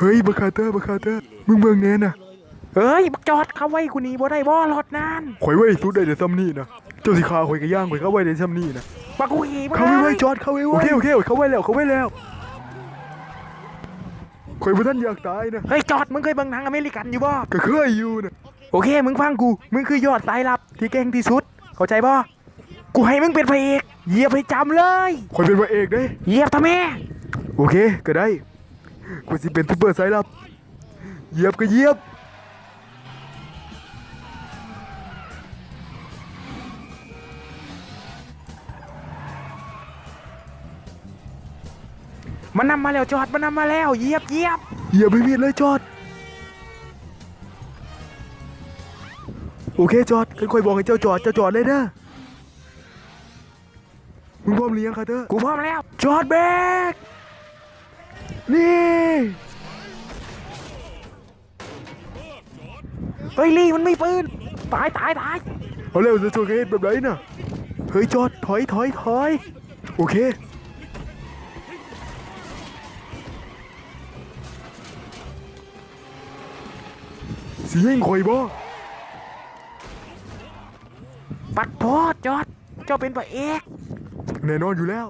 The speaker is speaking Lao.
ເຮີ້ຍ ບັກຄາເຕີ ບັກຄາເຕີ ມຶງເບິ່ງແດ່ນະ. ເຮີ້ຍ ບັກຈອດ ເຂົ້າໄວກວ່ານີ້ບໍ່ໄດ້ບໍ່? ລອດນັ້ນ ຂ້ອຍໄວສຸດໄດ້ແຕ່ຊ່ຳນີ້ນະ. ເຈົ້າຊິຂ້າຂ້ອຍກະຢ່າງ ຂ້ອຍເຂົ້າໄວໄດ້ຊ່ຳນີ້ນະ. ບັກຫວີຍ ເຂົ້າໄວໆ ຈອດ ເຂົ້າໄວໆ. ໂອເຄ ໂອເຄ ຂ້ອຍເຂົ້າໄວແລ້ວ ຂ້ອຍເຂົ້າໄວແລ້ວ. ຂ້ອຍບໍ່ທັນຢາກຕາຍນະ. ເຮີ້ຍ ຈອດ ມຶງເຄີຍເບິ່ງໜັງອາເມລິກັນຢູ່ບໍ່? ກະເຄີຍຢູ່ນະ. ໂອເຄ ມຶງຟັງກູ ມຶງຄືຍອດສາຍລັບທີ່ເກັ່ງທີ່ສຸດ ເຂົ້າໃຈບໍ່? ກູໃຫ້ມຶງເປັນພະເອກ ຢຽບໃຫ້ຈຳເລີຍ. ຂ້ອຍເປັນພະເອກເດ້. ຢຽບທຳແມ່. ໂອເຄ ກະໄດ້ ກູຊິເປັນຊຸບເປີສາຍລັບ. ຢຽບກະຢຽບ. ມັນນຳມາແລ້ວ ຈອດ ມັນນຳມາແລ້ວ. ຢຽບ ຢຽບ ຢຽບໃຫ້ມິດເລີຍ ຈອດ. ໂອເຄ ຈອດ ຄັນຂ້ອຍບອກໃຫ້ເຈົ້າຈອດ ເຈົ້າຈອດເລີຍເດີ. ມຶງພ້ອມຫຼືຍັງ ຄາເຕີ? ກູພ້ອມແລ້ວ. ຈອດເບຣກ ນີ້. ເຮີ້ຍ ລີ້ ມັນມີປືນ. ຕາຍ ຕາຍ ຕາຍ. ເອົາແລ້ວ ຈະຊ່ວຍກັນເຮັດແບບໃດນະ? ເຮີ້ຍ ຈອດ ຖອຍ ຖອຍ ຖອຍ. ໂອເຄ ຊິຍິງຂ້ອຍບໍ່? ປັດໂທດ ຈອດ ເຈົ້າເປັນພະເອກ. ແນ່ນອນຢູ່ແລ້ວ.